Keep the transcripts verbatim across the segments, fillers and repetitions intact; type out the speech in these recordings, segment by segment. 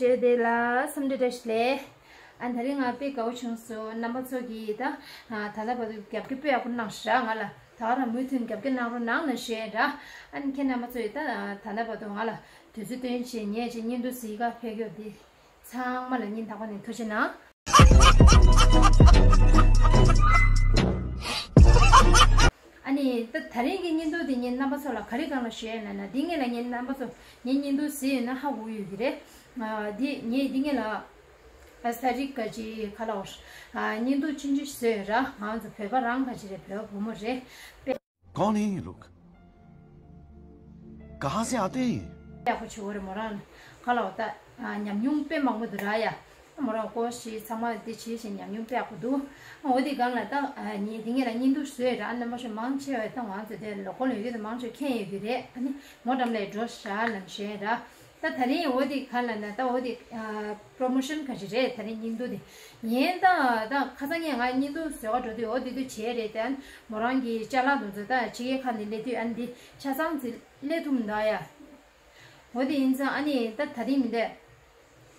བྱས་དེ་ལ་སེམས་ཁྲལ་བཀྲ་ཤིས་བདེ་ལེགས། ཨ་ནི་དེ་རིང་ང་དཔེ་དགའ་བོ་བྱུང་སོང་། རྣམ་པ་ཚོ་གིས་ད་ད་ལྟ་བར་དུ་རྒྱབ་སྐྱོར་དཔེ་ཡག་པོ་གནང་ཤག་ང་ལ་ད་ག་རང་མུ་མཐུད་རྒྱབ་སྐྱོར་གནང་རོགས་གནང་ལ་ཞུ་ཡ་འདྲ། ཨ་ནི་ཁྱེད་རྣམ་པ་ཚོ་ཡིས་ད་ད་ལྟ་བར་དུ་ང་ལ་དུས་ཚོད་བཏོན་བྱས་ཉན་བྱས་བརྙན་ཐུང་གཟིགས་ག་ཕེབས་རྒྱུ་འདི་ཚང་མ་ལ་སྙིང་ཐག་པ་ནས་ཐུགས་རྗེ་གནང་། ཨ་ནི་ད་ད་རིང་གི་བརྙན་ཐུང་འདི་ངས་རྣམ་པ་ཚོ་ལ་ག་རེ་སྒང་ལ་ཞུ་ཡ་ཡིན་ན། འདི་སྔོན་ལ་ངས་རྣམ་པ་ཚོ་ངའི་བརྙན་ཐུང་གཟིགས་ཡོད་ན་ཧ་གོ་ཡོད་ཀྱི་རེད། ཨ་འདི་ངས་འདི་སྔོན་ལ་ཨ་ས་རི་ག་ཅི་ག་ལ་འོ་ཨ་བརྙན་ཐུང་ཆུང་ཆུང་བཟོས་ཡོད་ར། ང་ཚོ་བོད་པ་རང་ག་ཅི་རེད། བོད་པ་བུ་མོ་རེད། ကောင်းနေလို့ कहाँ से आते हैं? ཡག་པོ་བྱེད་དགོས་རེད། མོ་རང་ཁ་ལ་འོ་ད་ཉམས་མྱོང་དཔེ་མང་པོ་འདུག་ར་ཡ། མོ་རང་ཀོ་ཤི་ཚང་མ་འདི་བྱེད་བཞིན་ཉམས་མྱོང་དཔེ་ཡག་པོ་འདུག་འོ་དེ་སྒང་ལ་ད་ངས་དེ་སྔོན་ལ་བརྙན་ཐུང་བཟོས་ར། རྣམ་པ་ཚོ་མང་ཆེ་བས་ད་ང་ཚོ་དེ་ལོ་ཀོ་ལོ་ཡོད་ཀྱི་ད་མང་ཆེ་མཁྱེན་ཡོད་ཀྱི་རེད། ཨ་ནི་མོ་འགྲམ་ལ་འགྲོ་ཤག་ལབ་བྱས་ར། ད་ད་རིང་འོ་དེ་ག་ལ་ན་ད་འོ་དེ་པྲོ་མོ་ཤོན་ག་ཅི་རེད། ད་རིང་བརྙན་ཐུང་དེ་ཡིན་ད་ད་ཁ་སང་ངས་ང་བརྙན་ཐུང་བཟོས་ག་འགྲོ་དུས་འོ་དེ་དུས་བྱས་རེད། ད་མོ་རང་གི་ཅ་ལག་དེ་ཚོ་ད་ཕྱི་རྒྱལ་ཁག་ནས་སླེབས་དུས་ཨ་ནི་འདི་ཆ་ཚང་ཅིག་སླེབས་ཐུབ་མི་འདུག་ཡ། འོ་དེ་ཡིན་ཙང་ཨ་ནི་ད་ད་རིང་མི་འདུག་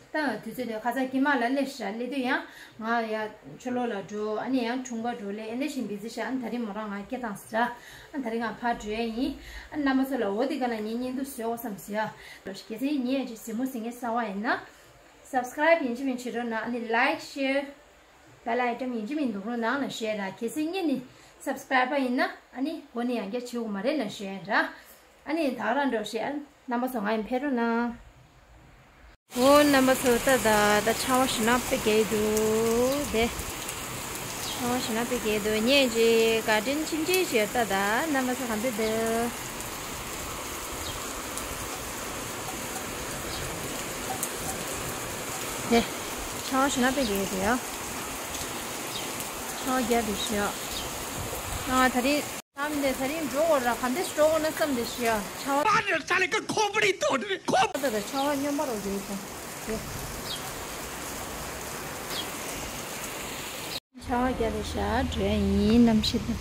ད་དུས་ཚོད་དེ་ཁ་སང་ཀི་མ་ལ་སླེབས་ཤག་སླེབས་དུས་ཡང་ང་ཡ་ཕྱི་ལོགས་ལ་འགྲོ། ཨ་ནི་ཡང་འཁྲུངས་སྐར་འགྲོ་ལས་ཨེ་འདྲ་ཞིག་བི་ཛི་ཤག་ཨ་ནི་ད་རིང་མོ་རང་ང་སྐད་བཏང་ཟེར། ཨ་ནི་ད་རིང་ང་ཕར་འགྲོ་ཡ་ཡིན། ཨ་ནི་རྣམ་པ་ཚོ་ལ་འོ་དེ་ག་ལ་ངས་བརྙན་ཐུང་བཟོས་འོ་བསམ་ཟེར་ཡ། གལ་སྲིད་ངའི་ཨ་ཅེ་གཟིགས་མོ་གཟིགས་མཁན་གསར་པ་ཡིན་ན། སབ་སི་ཀ་རའིབ་ཡིན་གཅིག་མིན་བྱེད་རོགས་གནང་། ཨ་ནི་ལའིག་ཤེར་བེལ་ཨའི་ཀོན་ཡིན་གཅིག་མིན་འདུག་རོགས་གནང་ལབ་ཞུ་ཡ་ར། གལ་སྲིད་སྔོན་ནས་སབ་སི་ཀ་རའིབ་པ་ཡིན་ན་ཨ་ནི་འགོ་ནས་ཡང་བསྐྱར་བྱེད་དགོས་མ་རེད་ལབ་ཞུ་ཡ་ར། ཨ་ནི་ད་ག་རང་འགྲོ་ཞེས་ཨ་ནི་རྣམ་པ་ཚོ་ང་ཡི་ཕེབས་རོགས་གནང་། འོ་རྣམ་པ་ཚོ་ད་ད་ད་ཆར་པ་ཞེ་དྲག་དཔེ་རྒྱག་གི་འདུག་དེ། ཆར་པ་ཞེ་དྲག་དཔེ་རྒྱག་གི་འདུག་ངས་ཅིག་གར་ཌེན་ཆུང་ཆུང་ཞིག་ཡོད་ད། ད་རྣམ་པ་ཚོ་ག་འདྲ་འདུག་དེ། ཆར་པ་ཞེ་དྲག་དཔེ་རྒྱག་གི་འདུག་ཡ། ཆར་པ་རྒྱག་འདུག་ཤག་ཨ་ད་རིང་ཨ་མི་འདི་ད་རིང་འགྲོ་དགོས་ར། ག་འདྲ་འགྲོ་དགོས་ན་བསམ་བསྡད་ཤག་ཆར་པ། ཁོ་པ་རེད། ད་ད་ཆར་པ་སྙོམས་པ་རོ་ཡོད་ཀྱང་དེ། ཆར་པ་རྒྱག་རེད་ཤག་འགྲོ་ཡ་ཡིན། གནམ་གཤིས་ད་ད།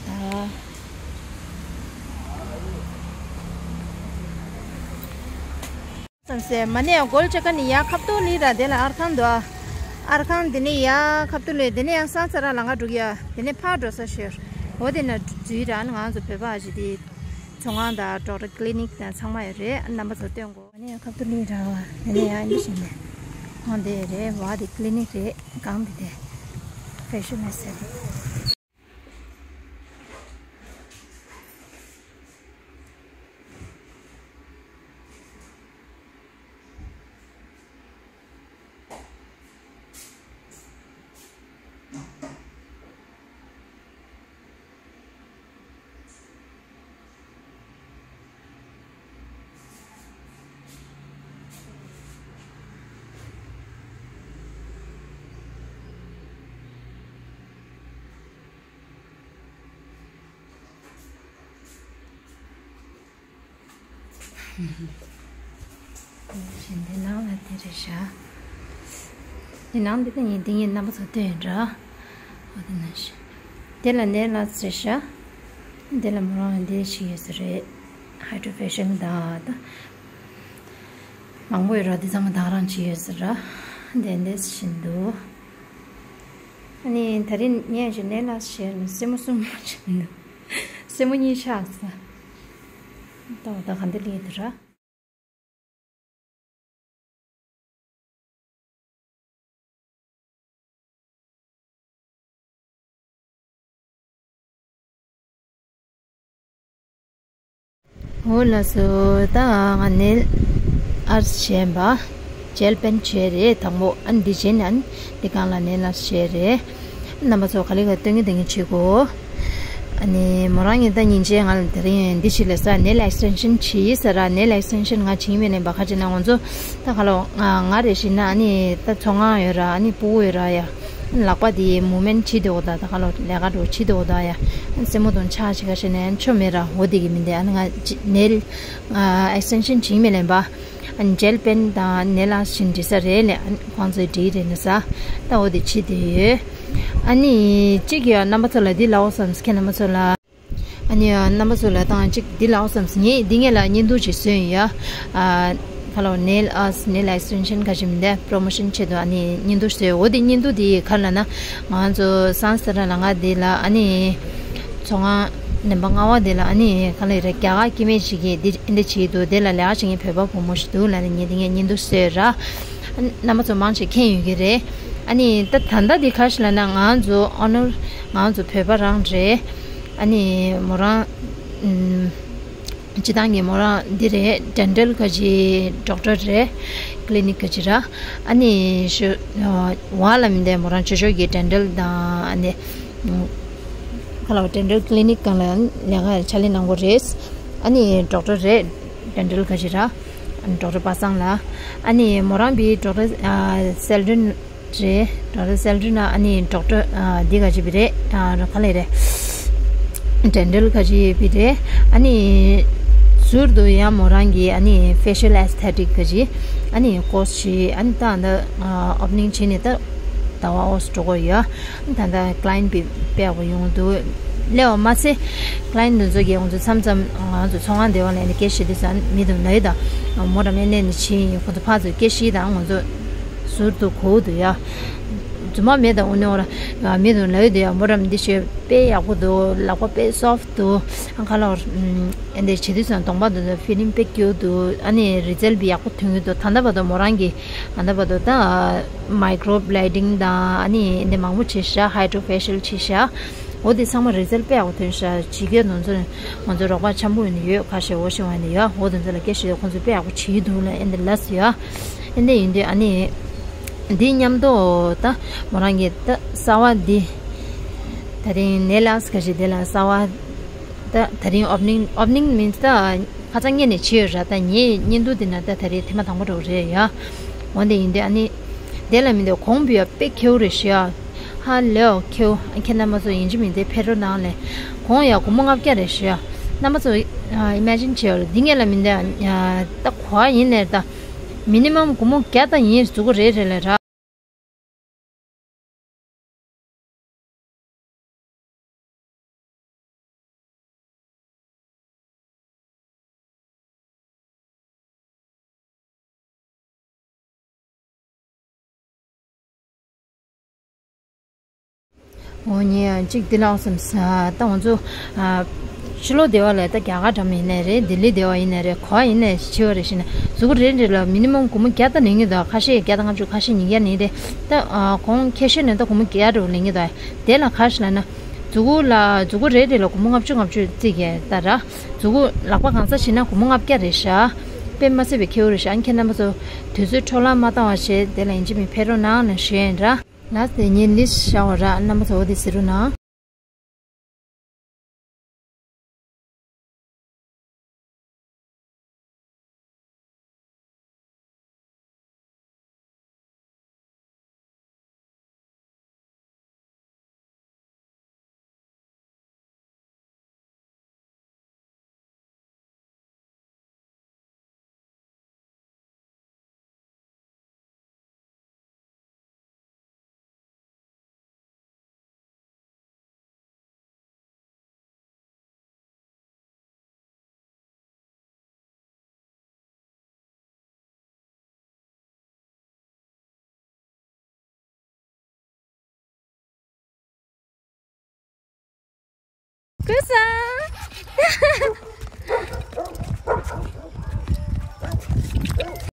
བསམ་སེ་མ་ནས་གོལ་ཆ་ཀ་ནི་ཡ་ཁབ་ཏོ་ལི་ར། དེ་ལ་ཨར་ཁང་འདུག་ཨར་ཁང་དེ་ནས་ཡ་ཁབ་ཏོ་ལི། དེ་ནས་ཡང་ས་ཚ་ར་ལང་ག་འགྲོ་གི་ཡ། དེ་ནས་ཕར་འགྲོ་ས་ཤོར། འོ་དེ་ན་འཛུལ་ར། ང་ཚོ་བོད་པ་ཞིག་དེ་ཚོང་ཁང་དང་ཌོག་ཊར་ཀི་ལི་ནིག་དང་ཚང་མ་ཡོད་རེད། རྣམ་པ་ཚོ་སྟོན་གོ། དེ་ནས་ཡ་ཁབ་ཏོ་ལི་ར་བ། དེ་ནས་ཡ་འདི་བཞིན་ནས་ཨང་དེ་རེད་བ། དེ་ཀི་ལི་ནིག་རེད། གང་དེ་དེ་ཕེ་ཤོན་ཨེ་སེ་རེད། བཞིན་དེ་ནང་ལ་དེ་རེད་ཤག་དེ་ནང་འདི་ད་ཡིན་དེ་ངས་རྣམ་པ་ཚོ་སྟོན་ཡིན་འདྲ། འོ་དེ་ནང་བཞིན། དེ་ལ་ནེལ་ཨར་ཊི་རེད་ཤག་དེ་ལ་མོ་རང་ལ་འདི་ཞིག་ཡོད་ས་རེད། ཧའི་ཌྲོ་ཕེ་ཤལ་དང་ད། མང་པོ་ཡོད་ར། དེ་ཚང་མ་ད་ག་རང་བྱས་ཡོད་ས་ར། དེ་འདྲ་བཞིན་འདུག་ཨ་ནི་ད་རིང་ངས་ཞིག་ནེལ་ཨར་ཊི་བྱས་ནས་སེན་མོ་གསུམ་བྱས་འདུག་སེན་མོ་གཉིས་ཆགས་སོང་། ད་འོ་ད་ག་འདི་ལས་འདུག་ར། འོ་ལགས་སོ། ད་ང་ནེལ་ཨར་ཊི་བྱས་པ། ཇེལ་པེན་བྱས་རེད་དང་པོ། ཨ་ནི་འདི་བྱས་ནས་ཨ་ནི་འདི་སྒང་ལ་ནེལ་ཨར་ཊི་བྱས་རེད། རྣམ་པ་ཚོ་ག་ལེ་ག་སྟོན་གི་སྟོན་གི་བྱེད་གོ། ཨ་ནི་མོ་རང་གིས་ད་ཉིན་བྱས་ང་ལ་དེ་རིང་འདི་བྱེད་ལབ་ས། ནེལ་ཨེག་སི་ཊེན་ཤན་བྱེད་ཡིན་ཟེར་ར། ནེལ་ཨེག་སི་ཊེན་ཤན་ང་བྱེད་ཀྱི་མེད་ལབ་པ། ག་རེ་ཟེར་ན་ང་ཚོ་ད་ག་ལ་ང་ང་རེ་བྱས་ན་ཨ་ནི་ད་ཚོང་ཁང་ཡོད་ར། ཨ་ནི་ཕྲུ་གུ་ཡོད་ར་ཡ། ལག་པ་དེ་མུབ་མེན་ཊི་བྱེད་འདོད་ད། ད་ག་ལ་ལས་ཀ་འདྲ་བྱེད་འདོད་ད་ཡ། སེན་མོ་དང་ཆ་ཞིག་ག་བྱས་ན་ཡང་ཆོ་མེད་ར། འོ་དེ་གི་མི་འདི་ཨ་ནི་ང་ནེལ་ཨེག་སི་ཊེན་ཤན་བྱེད་ཀྱི་མེད་ལབ་པ། ཨ་ནི་ཇེལ་པེན་དང་ནེལ་ཨར་ཊི་བྱེད་འགྲིག་ས་རེད་ལབ། ཨ་ནི་ཁོང་ཚོས་འགྲིག་རེད་ན་ས། ད་འོ་དེ་བྱེད་དེ་ཡོད། ཨ་ནི་གཅིག་ཡ་རྣམ་པ་ཚོ་ལ་འདི་ལབ་འོ་བསམས། ཁྱེད་རྣམ་པ་ཚོ་ལ། ཨ་ནི་ཡ་རྣམ་པ་ཚོ་ལ་ད་གཅིག་འདི་ལབ་འོ་བསམས། ངས་འདི་ངས་ལ་བརྙན་ཐུང་ཅིག་བཟོས་ཡིན་ཡ། ཨ། Hello, nail art, nail extension ག་ཅིག་མིན་པ་པྲོ་མོ་ཤོན་ཆེད་དུ་ཨ་ནི་བརྙན་ཐུང་བཟོས། འོ་དེ་བརྙན་ཐུང་དེ་ག་རེ་ལབ་ན། ང་ཚོ་སང་སེ་ར་ལ་ང་འདི་ལ་ཨ་ནི་ཚོང་ཁང་ནམ་པ་ལྔ་པ་འདི་ལ་ཨ་ནི་ག་རེ་རེད། རྒྱ་གར་སྐྱེ་དམན་ཞིག་གིས་འདི་འདི་བྱས་འདུག་དེ་ལ་ལས་ཀ་བྱེད་མཁན་བོད་པ་བུ་མོ་ཞིག་འདུག་ལབ་ནས་ངས་དེ་ངས་བརྙན་ཐུང་བཟོས་ར། རྣམ་པ་ཚོ་མང་ཆེ་མཁྱེན་ཡོད་ཀྱི་རེད། ཨ་ནི་ད་ད་ལྟ་འདི་ག་རེ་ལབ་ན། ང་ཚོ་ཨོ་ནར་ང་ཚོ་བོད་པ་རང་རེད། ཨ་ནི་མོ་རང་ཨམ། སྤྱིར་བཏང་གི་མོ་རང་འདི་རེད། ཌེན་ཊལ་ག་ཅིག་ཌོག་ཊར་རེད། ཀི་ལི་ནིག་ག་ཅིག་ར། ཨ་ནི་ཤོ་བ་ལ་མིན་ཏེ་མོ་རང་ཆོས་ཕྱོགས་ཀྱི་ཌེན་ཊལ་དང་ཨ་ནི་ག་ལ་བ་ཌེན་ཊལ་ཀི་ལི་ནིག་སྒང་ལ་ལས་ཀ་ཕྱག་ལས་གནང་གི་རེད། ཨ་ནི་ཌོག་ཊར་རེད། ཌེན་ཊལ་ག་ཅིག་ར། ཌོག་ཊར་པ་སངས་ལགས། ཨ་ནི་མོ་རང་བི་ཌོག་ཊར་སེལ་ཌོན་རེད། ཌོག་ཊར་སེལ་ཌོན་ལ་ཨ་ནི་ཌོག་ཊར་ཨ་འདི་ག་ཅིག་བི་རེད། ཨ་ག་ལེ་རེད། ཌེན་ཊལ་ག་ཅིག་བི་རེད། ཨ་ནི་ཟུར་དུ་ཡང་མོ་རང་གི་ཨ་ནི་ཕེ་ཤལ་ཨེས་ཐེ་ཊིག་ག་ཅིག་ཨ་ནི་ཀོར་སི་ཞིག་ཨ་ནི་ད་ཨ་ད་ཨོ་པ་ནིང་བྱས་ནས་ད་ཟླ་བ་ཨོ་སི་འགྲོ་གི་ཡོད། ད་ལྟ་ཀ་ལ་ཡེན་ཊི་དཔེ་དཔེ་ཡག་པོ་ཡོང་འདུག་སླེབས་པ་མ་ཟད་ཀ་ལ་ཡེན་ཊི་འདི་ཚོ་གིས་ང་ཚོ་མཚམས་མཚམས་ང་ཚོ་ཚོང་ཁང་སྡེ་བ་ལ་ནས་སྐད་བཤད་དུས་ཙང་མི་དང་ལབ་ཡོད་ད། མོ་རང་མ་ནས་ནས་ཕྱིན་ཡིན། ཁོ་ཚོ་ཕར་ཚུར་སྐད་བཤད་དང་ང་ཚོ་ཟུར་དུ་གོ་འདུག་ཡ། རྫུན་མ་མེད་ད། འོ་ནས་འོ་ར་མི་དང་ལབ་ཡོད་དེ་ཡ། མོ་རང་འདི་བཤད་དཔེ་ཡག་པོ་འདུག་ལག་པ་དཔེ་སོཕ་ཊི་འདུག་ཨ་ཁ་ལོར་ཨེ་འདི་བྱེད་དུས་ཙང་གདོང་པ་འདི་ཚོ་ཕི་ལིང་དཔེ་སྐྱིད་པོ་འདུག་ཨ་ནི་རི་ཛལ་ཊི་ཡག་པོ་ཐོན་གྱི་འདུག་ད་ལྟ་བར་དུ་མོ་རང་གིས་ད་ལྟ་བར་དུ་ད་མའི་ཀོ་རོ་བི་ལེ་ཌིང་དང་ཨ་ནི་འདི་མང་པོ་བྱས་ཤག་ཧའི་ཌོ་ཕེ་ཤལ་བྱས་ཤག་འོ་དེ་ཚང་མ་རི་ཛལ་ཊི་དཔེ་ཡག་པོ་ཐོན་ཤག་ཇི་སྐད་དུ་ཚོ་ང་ཚོ་རོགས་པ་འཆམ་པོ་ཡིན་ཡོད་ཁ་ཤས་འོ་ཤེས་པ་ཡིན་ཡོད། འོ་དེ་ཚོ་ལ་སྐད་ཤེས་ཁོང་ཚོ་དཔེ་ཡག་པོ་བྱས་འདུག་ལ་ཨེ་འདི་ལབ་ཡོད། ཨེ་འདི་ཡིན་དུས་ཨ་ནི་འདི་མཉམ་དུ་ད་མོ་རང་གི་ད་གསར་པ་འདི་ད་རིང་ནེལ་ཨར་ཊི་ག་ཞིག་འདི་ལ་གསར་པ། ད་ད་རིང་ཨོ་པ་ནིང་ཨོ་པ་ནིང་མིན་ད་ཁ་སང་ཉིན་ནས་བྱས་ཡོད་ར། ད་ངས་བརྙན་ཐུང་འདི་ན་ད་ད་རེས་ཐེངས་མ་དང་པོ་འགྲོ་གི་རེད་ཡ། འོ་འདི་ཡིན་དུས་ཨ་ནི་དེ་ལ་མིན་ད་གོང་བུ་ཡ་དཔེ་ཁེའུ་རེད་ཤག་ཧ་ལས་ཁེའུ། ཁྱེད་རྣམ་པ་ཚོ་ཡིན་གཅིག་མིན་གཅིག་ཕེབས་རོགས་གནང་ལེ། གོང་ཡ་སྒོར་མོ་ལྔ་བརྒྱ་རེད་ཤག་རྣམ་པ་ཚོ་ཨི་མེ་ཇིན་བྱེད་འོ་ར། འདི་ངས་ལ་མིན་ད་ད་གོ་བ་ཡིན་ནས་ད་མི་ནི་མམ་སྒོར་མོ་བརྒྱ་ད་ཡིན་འཛུགས་གི་རེད་རེད་ལ་ར། འོ་ཉེ་གཅིག་འདི་ལ་བསམ་ས་ད་ང་ཚོ་ཨ་ཕྱི་ལོགས་སྡེ་བ་ལ་ད་རྒྱ་གར་འགྲམ་ཡིན་ནའི་རེད། ལྡི་ལི་སྡེ་བ་ཡིན་ནའི་རེད། ག་པར་ཡིན་ནའི་ཆེ་བ་རེད་ཤི་ན་གཟུགས་པོ་རེ་རེ་ལ་མི་ནི་མམ་སྒོར་མོ་བརྒྱ་ད་ལེན་གྱི་འདུག་ཁ་ཤས་བརྒྱ་དང་ལྔ་བཅུ། ཁ་ཤས་ཉིས་བརྒྱ་ལེན་རེད། ད་ཨ་གོང་ཁེ་ཤེས་ནས་ད་སྒོར་མོ་བརྒྱ་འགྲོ་ལེན་གྱི་འདུག་དེ་ལ་ག་ཞིག་ལབ་ན། གཟུགས་པོ་ལ་གཟུགས་པོ་རེ་རེ་ལ་སྒོར་མོ་ལྔ་བཅུ་ལྔ་བཅུ་བརྩི་གི་ད་ར། གཟུགས་པོ་ལག་པ་གང་ས་བྱིན་ན་སྒོར་མོ་ལྔ་བརྒྱ་རེད་ཤག་དཔེ་མ་སྲིད་པའི་ཁེའུ་རེད་ཤག་ཨ་ནི་ཁྱེད་རྣམ་པ་ཚོ་དུས་ཚོད་འཕྲོ་བརླག་མ་བཏང་བ་བྱས་དེ་ལ་ཡིན་གཅིག་མིན་ཕེབས་རོགས་གནང་ལ་ཞུ་ཡིན་ར། ལགས་སེ་ངའི་ལིསི་ཤར་བ་ར། རྣམ་པ་ཚོ་འོ་དེ་གཟིགས་རོགས་གནང་། ཀུ་སང་།